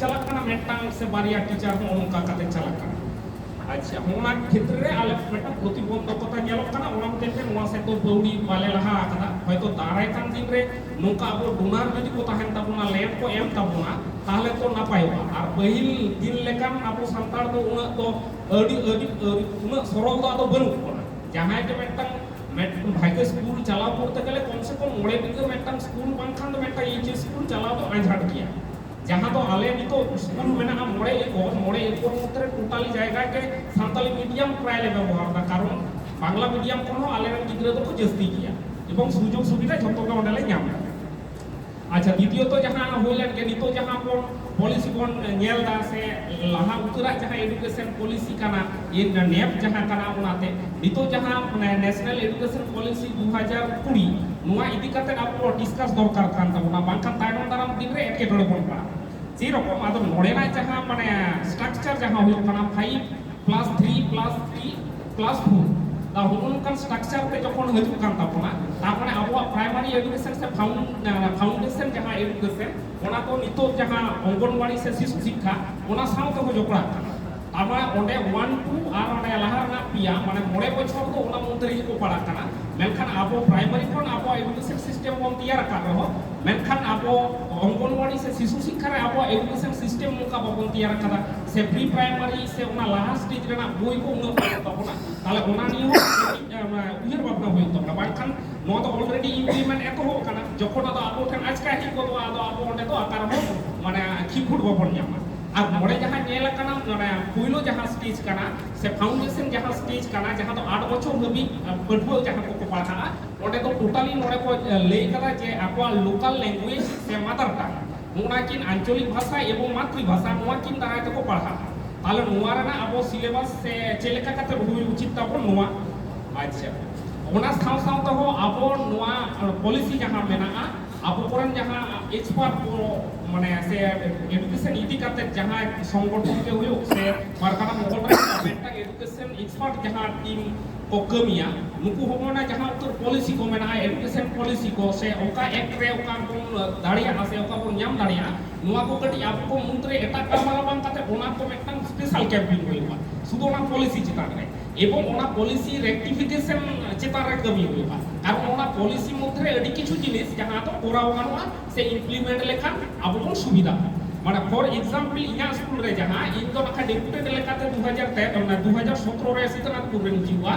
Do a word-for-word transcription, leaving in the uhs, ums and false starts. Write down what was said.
ᱪᱟᱞᱟᱜ ᱠᱟᱱᱟ, ᱢᱤᱫᱴᱟᱝ ᱥᱮ ᱵᱟᱨᱭᱟ ᱴᱤᱪᱟᱨ ᱦᱚᱸ ᱚᱱᱠᱟ ᱠᱟᱛᱮ ᱪᱟᱞᱟᱜ ᱠᱟᱱᱟ᱾ ᱟᱪᱪᱷᱟ, ᱚᱱᱟ ᱠᱷᱮᱛᱨᱮ ᱨᱮ ᱟᱞᱮ ᱢᱤᱫᱴᱟᱝ ᱯᱨᱚᱛᱤᱵᱚᱱᱫᱷᱚᱠᱚᱛᱟ ᱧᱮᱞᱚᱜ ᱠᱟᱱᱟ, ᱚᱱᱟ ᱦᱚᱛᱮᱡ ᱛᱮ ᱱᱚᱣᱟ ᱥᱮᱫ ᱫᱚ ᱯᱟᱹᱣᱲᱤ ᱵᱟᱞᱮ ᱞᱟᱦᱟ ᱟᱠᱟᱫᱟ᱾ ᱦᱚᱭᱛᱚ ᱫᱟᱨᱟᱭ ᱠᱟᱱ ᱫᱤᱱ ᱨᱮ ᱱᱚᱝᱠᱟ ᱟᱵᱚ ᱰᱳᱱᱟᱨ ᱡᱩᱫᱤ ᱠᱚ ᱛᱟᱦᱮᱱ ᱛᱟᱵᱚᱱᱟ, ᱞᱮᱢᱯ ᱠᱚ ᱮᱢ ᱛᱟᱵᱚᱱᱟ, ᱛᱟᱦᱚᱞᱮ ᱛᱚ ᱱᱟᱯᱟᱭᱚᱜᱼᱟ᱾ ᱟᱨ ᱯᱟᱹᱦᱤᱞ ᱫᱤᱱ ᱞᱮᱠᱟᱱ ᱟᱵᱚ ᱥᱟᱱᱛᱟᱲ ᱫᱚ ᱩᱱᱟᱹᱜ ᱫᱚ ᱟᱹᱰᱤ ᱟᱹᱰᱤ ᱟᱹᱰᱤ ᱩᱱᱟᱹᱜ ᱥᱚᱨᱚᱞ ᱫᱚ ᱟᱫᱚ ᱵᱟᱹᱱᱩᱜ ᱵᱚᱱᱟ᱾ ᱡᱟᱦᱟᱸᱭ ᱜᱮ ᱢᱤᱫᱴᱟᱝ ᱢᱤᱫ ᱵᱷᱟᱜᱮ ᱥᱠᱩᱞ ᱪᱟᱞᱟᱣ ᱠᱚᱨᱛᱮ ᱜᱮᱞᱮ ᱠᱚᱢ ᱥᱮ ᱠᱚᱢ ᱢᱚᱬᱮ ᱵᱤᱜᱷᱟᱹ ᱢᱤᱫᱴᱟᱝ ᱥᱠᱩᱞ ᱵᱟᱝᱠᱷᱟᱱ ᱫᱚ ᱢᱤᱫᱴᱟᱝ ᱮᱭᱤᱪ ᱮᱥ ᱥᱠᱩᱞ ᱪᱟᱞᱟᱣ ᱫᱚ ᱟᱸᱡᱷᱟᱴ ᱜᱮᱭᱟ᱾ ᱡᱟᱦᱟᱸ ᱫᱚ ᱟᱞᱮ ᱱᱤᱛᱚᱜ ᱥᱠᱩᱞ ᱢᱮᱱᱟᱜᱼᱟ ᱢᱚᱬᱮ ᱮᱠᱚᱨ, ᱢᱚᱬᱮ ᱮᱠᱚᱨ ᱢᱚᱫᱽᱫᱷᱮ ᱨᱮ ᱴᱳᱴᱟᱞᱤ ᱡᱟᱭᱜᱟ ᱜᱮ ᱥᱟᱱᱛᱟᱲᱤ ᱢᱤᱰᱤᱭᱟᱢ ᱯᱨᱟᱭ ᱞᱮ ᱵᱮᱵᱚᱦᱟᱨ ᱮᱫᱟ, ᱠᱟᱨᱚᱱ ᱵᱟᱝᱞᱟ ᱢᱤᱰᱤᱭᱟᱢ ᱠᱷᱚᱱ ᱦᱚᱸ ᱟᱞᱮᱨᱮᱱ ᱜᱤᱫᱽᱨᱟᱹ ᱫᱚᱠᱚ ᱡᱟᱹᱥᱛᱤ ᱜᱮᱭᱟ ᱮᱵᱚᱝ ᱥᱩᱡᱳᱜᱽ ᱥᱩᱵᱤᱫᱷᱟ ᱡᱷᱚᱛᱚ ᱜᱮ ᱚᱸᱰᱮ ᱞᱮ ᱧᱟᱢ ᱮᱫᱟ᱾ ᱟᱪᱪᱷᱟ, ᱫᱤᱛᱤᱭᱚᱛᱚ ᱡᱟᱦᱟᱸ ᱦᱩᱭ ᱞᱮᱱ ᱜᱮ, ᱱᱤᱛᱚᱜ ᱡᱟᱦᱟᱸ ᱵᱚᱱ ᱯᱚᱞᱤᱥᱤ ᱵᱚᱱ ᱧᱮᱞ ᱮᱫᱟ ᱥᱮ ᱞᱟᱦᱟ ᱩᱛᱟᱹᱨᱟᱜ ᱡᱟᱦᱟᱸ ᱮᱰᱩᱠᱮᱥᱚᱱ ᱯᱚᱞᱤᱥᱤ ᱠᱟᱱᱟ, ᱤᱭᱟᱹ ᱱᱮᱯ ᱡᱟᱦᱟᱸ ᱠᱟᱱᱟ, ᱚᱱᱟᱛᱮ ᱱᱤᱛᱚᱜ ᱡᱟᱦᱟᱸ ᱱᱮᱥᱱᱟᱞ ᱮᱰᱩᱠᱮᱥᱚᱱ ᱯᱚᱞᱤᱥᱤ ᱫᱩ ᱦᱟᱡᱟᱨ ᱠᱩᱲᱤ, ᱱᱚᱣᱟ ᱤᱫᱤ ᱠᱟᱛᱮ ᱟᱵᱚ ᱰᱤᱥᱠᱟᱥ ᱫᱚᱨᱠᱟᱨ ᱠᱟᱱ ᱛᱟᱵᱚᱱᱟ, ᱵᱟᱝᱠᱷᱟᱱ ᱛᱟᱭᱱᱚᱢ ᱫᱟᱨᱟᱢ ᱫᱤᱱ ᱨᱮ ᱮᱴᱠᱮᱴᱚᱬᱮ ᱵᱚᱱ ᱯᱟᱲᱟᱜᱼᱟ᱾ ᱥᱮᱨᱚᱠᱚᱢ ᱟᱫᱚ ᱱᱚᱰᱮᱱᱟᱜ ᱡᱟᱦᱟᱸ ᱢᱟᱱᱮ ᱥᱴᱨᱟᱠᱪᱟᱨ ᱡᱟᱦᱟᱸ ᱦᱩᱭᱩᱜ ᱠᱟᱱᱟ five plus three plus three plus four, ᱛᱟ ᱦᱚᱸᱜᱼᱚ ᱱᱚᱝᱠᱟᱱ ᱥᱴᱨᱟᱠᱪᱟᱨ ᱛᱮ ᱡᱚᱠᱷᱚᱱ ᱦᱤᱡᱩᱜ ᱠᱟᱱ ᱛᱟᱵᱚᱱᱟ, ᱛᱟᱨ ᱢᱟᱱᱮ ᱟᱵᱚᱣᱟᱜ ᱯᱨᱟᱭᱢᱟᱨᱤ ᱮᱰᱩᱠᱮᱥᱚᱱ ᱥᱮ ᱯᱷᱟᱣᱩᱱ-, ᱯᱷᱟᱣᱩᱱᱰᱮᱥᱚᱱ ᱡᱟᱦᱟᱸ ᱮᱰᱩᱠᱮᱥᱚᱱ, ᱚᱱᱟ ᱫᱚ ᱱᱤᱛᱚᱜ ᱡᱟᱦᱟᱸ ᱚᱝᱜᱚᱱᱣᱟᱲᱤ ᱥᱮ ᱥᱤᱥᱩ ᱥᱤᱠᱠᱷᱟ, ᱚᱱᱟ ᱥᱟᱶ ᱛᱮᱦᱚᱸ ᱡᱚᱯᱲᱟᱜ ᱠᱟᱱᱟ᱾ ᱛᱟᱨ ᱢᱟᱱᱮ ᱚᱸᱰᱮ ᱚᱣᱟᱱ ᱴᱩ ᱟᱨ ᱚᱸᱰᱮ ᱞᱟᱦᱟ ᱨᱮᱱᱟᱜ ᱯᱮᱭᱟ, ᱢᱟᱱᱮ ᱢᱚᱬᱮ ᱵᱚᱪᱷᱚᱨ ᱫᱚ ᱚᱱᱟ ᱢᱚᱫᱽᱫᱷᱮ ᱨᱮᱜᱮ ᱠᱚ ᱯᱟᱲᱟᱜ ᱠᱟᱱᱟ᱾ ᱢᱮᱱᱠᱷᱟᱱ ᱟᱵᱚ ᱯᱨᱟᱭᱢᱟᱨᱤ ᱠᱷᱚᱱ ᱟᱵᱚᱣᱟᱜ ᱮᱰᱩᱠᱮᱥᱚᱱ ᱥᱤᱥᱴᱮᱢ ᱵᱚᱱ ᱛᱮᱭᱟᱨ ᱟᱠᱟᱫ ᱨᱮᱦᱚᱸ, ᱢᱮᱱᱠᱷᱟᱱ ᱟᱵᱚ ᱚᱝᱜᱚᱱᱣᱟᱲᱤ ᱥᱮ ᱥᱤᱥᱩ ᱥᱤᱠᱠᱷᱟ ᱨᱮ ᱟᱵᱚᱣᱟᱜ ᱮᱰᱩᱠᱮᱥᱚᱱ ᱥᱤᱥᱴᱮᱢ ᱚᱱᱠᱟ ᱵᱟᱵᱚᱱ ᱛᱮᱭᱟᱨ ᱟᱠᱟᱫᱟ, ᱥᱮ ᱯᱨᱤ ᱯᱨᱟᱭᱢᱟᱨᱤ ᱥᱮ ᱚᱱᱟ ᱞᱟᱦᱟ ᱥᱴᱮᱡᱽ ᱨᱮᱱᱟᱜ ᱵᱳᱭ ᱠᱚ ᱩᱱᱟᱹᱜ ᱵᱟᱹᱱᱩᱜ ᱛᱟᱵᱚᱱᱟ᱾ ᱛᱟᱦᱚᱞᱮ ᱚᱱᱟ ᱱᱤᱭᱮ ᱦᱚᱸ ᱠᱟᱹᱴᱤᱡ, ᱮ, ᱩᱭᱦᱟᱹᱨ ᱵᱷᱟᱵᱽᱱᱟ ᱦᱩᱭᱩᱜ ᱛᱟᱵᱚᱱᱟ, ᱵᱟᱝᱠᱷᱟᱱ ᱱᱚᱣᱟ ᱫᱚ ᱚᱞᱨᱮᱰᱤ ᱤᱢᱯᱞᱤᱢᱮᱱᱴ ᱮᱛᱚᱦᱚᱵ ᱠᱟᱱᱟ᱾ ᱡᱚᱠᱷᱚᱱ ᱟᱫᱚ ᱟᱵᱚ ᱴᱷᱮᱱ ᱟᱪᱠᱟ ᱦᱮᱡ ᱜᱚᱫᱚᱜᱼᱟ, ᱟᱫᱚ ᱟᱵᱚ ᱚᱸᱰᱮ ᱫᱚ ᱚᱠᱟ ᱨᱮᱦᱚᱸ ᱢᱟᱱᱮ ᱠᱷᱤᱠᱷᱩᱴ ᱵᱟᱵᱚᱱ ᱧᱟᱢᱟ᱾ ᱟᱨ ᱱᱚᱰᱮ ᱡᱟᱦᱟᱸ ᱧᱮᱞ ᱟᱠᱟᱱᱟ, ᱢᱟᱱᱮ ᱯᱩᱭᱞᱩ ᱡᱟᱦᱟᱸ ᱥᱴᱮᱡᱽ ᱠᱟᱱᱟ ᱥᱮ ᱯᱷᱟᱣᱩᱱᱰᱮᱥᱚᱱ ᱡᱟᱦᱟᱸ ᱥᱴᱮᱡᱽ ᱠᱟᱱᱟ, ᱡᱟᱦᱟᱸ ᱫᱚ ᱟᱴ ᱵᱚᱪᱷᱚᱨ ᱦᱟᱹᱵᱤᱡ, ᱮ, ᱯᱟᱹᱴᱷᱩᱣᱟᱹ ᱡᱟᱦᱟᱸ ᱠᱚᱠᱚ ᱯᱟᱲᱦᱟᱜᱼᱟ, ᱚᱸᱰᱮ ᱫᱚ ᱴᱳᱴᱟᱞᱤ ᱱᱚᱰᱮ ᱠᱚ, ᱮ, ᱞᱟᱹᱭ ᱠᱟᱫᱟ ᱡᱮ ᱟᱠᱚᱣᱟᱜ ᱞᱳᱠᱟᱞ ᱞᱮᱝᱜᱩᱭᱮᱡᱽ ᱥᱮ ᱢᱟᱫᱟᱨ ᱴᱟᱝ, ᱱᱚᱜᱼᱚ ᱱᱟ ᱠᱤᱱ ᱟᱧᱪᱚᱞᱤᱠ ᱵᱷᱟᱥᱟ ᱮᱵᱚᱝ ᱢᱟᱛᱨᱤ ᱵᱷᱟᱥᱟ, ᱱᱚᱣᱟ ᱠᱤᱱ ᱫᱟᱨᱟᱭ ᱛᱮᱠᱚ ᱯᱟᱲᱦᱟᱜᱼᱟ᱾ ᱛᱟᱦᱚᱞᱮ ᱱᱚᱣᱟ ᱨᱮᱱᱟᱜ ᱟᱵᱚ ᱥᱤᱞᱮᱵᱟᱥ ᱥᱮ ᱪᱮᱫ ᱞᱮᱠᱟ ᱠᱟᱛᱮ ᱦᱩᱭ ᱩᱪᱤᱛ ᱛᱟᱵᱚᱱ ᱱᱚᱣᱟ᱾ ᱟᱪᱪᱷᱟ, ᱚᱱᱟ ᱥᱟᱶ ᱥᱟᱶ ᱛᱮᱦᱚᱸ ᱟᱵᱚ ᱱᱚᱣᱟ, ᱮ, ᱯᱚᱞᱤᱥᱤ ᱡᱟᱦᱟᱸ ᱢᱮᱱᱟᱜᱼᱟ, ᱟᱵᱚ ᱠᱚᱨᱮᱱ ᱡᱟᱦᱟᱸ ᱮᱠᱥᱯᱟᱨᱴ ᱠᱚ, ᱢᱟᱱᱮ ᱥᱮ ᱮᱰᱩᱠᱮᱥᱚᱱ ᱤᱫᱤ ᱠᱟᱛᱮ ᱡᱟᱦᱟᱸ ᱥᱚᱝᱜᱚᱴᱷᱚᱱ ᱜᱮ ᱦᱩᱭᱩᱜ ᱥᱮ ᱯᱟᱨᱜᱟᱱᱟ ᱢᱚᱦᱚᱞ ᱨᱮ ᱢᱤᱫᱴᱟᱝ ᱮᱰᱩᱠᱮᱥᱚᱱ ᱮᱠᱥᱯᱟᱨᱴ ᱡᱟᱦᱟᱸ ᱴᱤᱢ ᱠᱚ ᱠᱟᱹᱢᱤᱭᱟ, ᱱᱩᱠᱩ ᱦᱚᱸ ᱚᱱᱟ ᱡᱟᱦᱟᱸ ᱩᱛᱟᱹᱨ ᱯᱚᱞᱤᱥᱤ ᱠᱚ ᱢᱮᱱᱟᱜᱼᱟ, ᱮᱰᱩᱠᱮᱥᱚᱱ ᱯᱚᱞᱤᱥᱤ ᱠᱚ, ᱥᱮ ᱚᱠᱟ ᱮᱠᱴ ᱨᱮ ᱚᱠᱟ ᱵᱚᱱ ᱫᱟᱲᱮᱭᱟᱜᱼᱟ ᱥᱮ ᱚᱠᱟ ᱵᱚᱱ ᱧᱟᱢ ᱫᱟᱲᱮᱭᱟᱜᱼᱟ, ᱱᱚᱣᱟ ᱠᱚ ᱠᱟᱹᱴᱤᱡ ᱟᱵᱚ ᱠᱚ ᱢᱩᱫᱽᱨᱮ ᱮᱴᱟᱜ ᱜᱟᱞᱢᱟᱨᱟᱣ ᱵᱟᱝ ᱠᱟᱛᱮ ᱚᱱᱟ ᱠᱚ ᱢᱤᱫᱴᱟᱝ ᱥᱯᱮᱥᱟᱞ ᱠᱮᱢᱯᱮᱱ ᱦᱩᱭᱩᱜᱼᱟ ᱥᱩᱫᱷᱩ ᱚᱱᱟ ᱯᱚᱞᱤᱥᱤ ᱪᱮᱛᱟᱱ ᱨᱮ, ᱮᱵᱚᱝ ᱚᱱᱟ ᱯᱚᱞᱤᱥᱤ ᱨᱮᱠᱴᱤᱯᱷᱤᱠᱮᱥᱚᱱ ᱪᱮᱛᱟᱱ ᱨᱮ ᱠᱟᱹᱢᱤ ᱦᱩᱭᱩᱜᱼᱟ᱾ ᱠᱟᱨᱚᱱ ᱚᱱᱟ ᱯᱚᱞᱤᱥᱤ ᱢᱚᱫᱽᱫᱷᱮ ᱨᱮ ᱟᱹᱰᱤ ᱠᱤᱪᱷᱩ ᱡᱤᱱᱤᱥ ᱡᱟᱦᱟᱸ ᱫᱚ ᱠᱚᱨᱟᱣ ᱜᱟᱱᱚᱜᱼᱟ ᱥᱮ ᱤᱢᱯᱞᱤᱢᱮᱱᱴ ᱞᱮᱠᱷᱟᱱ ᱟᱵᱚ ᱵᱚᱱ ᱥᱩᱵᱤᱫᱷᱟᱜᱼᱟ᱾ ᱢᱟᱱᱮ ᱯᱷᱚᱨ ᱮᱠᱡᱟᱢᱯᱞ ᱤᱧᱟᱹᱜ ᱥᱠᱩᱞ ᱨᱮ ᱡᱟᱦᱟᱸ ᱤᱧ ᱫᱚ ᱱᱟᱠᱷᱟᱱ ᱰᱮᱯᱩᱴᱮᱰ ᱞᱮᱠᱟᱛᱮ ᱫᱩ ᱦᱟᱡᱟᱨ ᱛᱮ ᱢᱟᱱᱮ ᱫᱩ ᱦᱟᱡᱟᱨ ᱥᱚᱛᱨᱚ ᱨᱮ ᱥᱤᱛᱟᱹᱱᱟᱛᱷᱯᱩᱨ ᱨᱮᱧ ᱦᱤᱡᱩᱜᱼᱟ,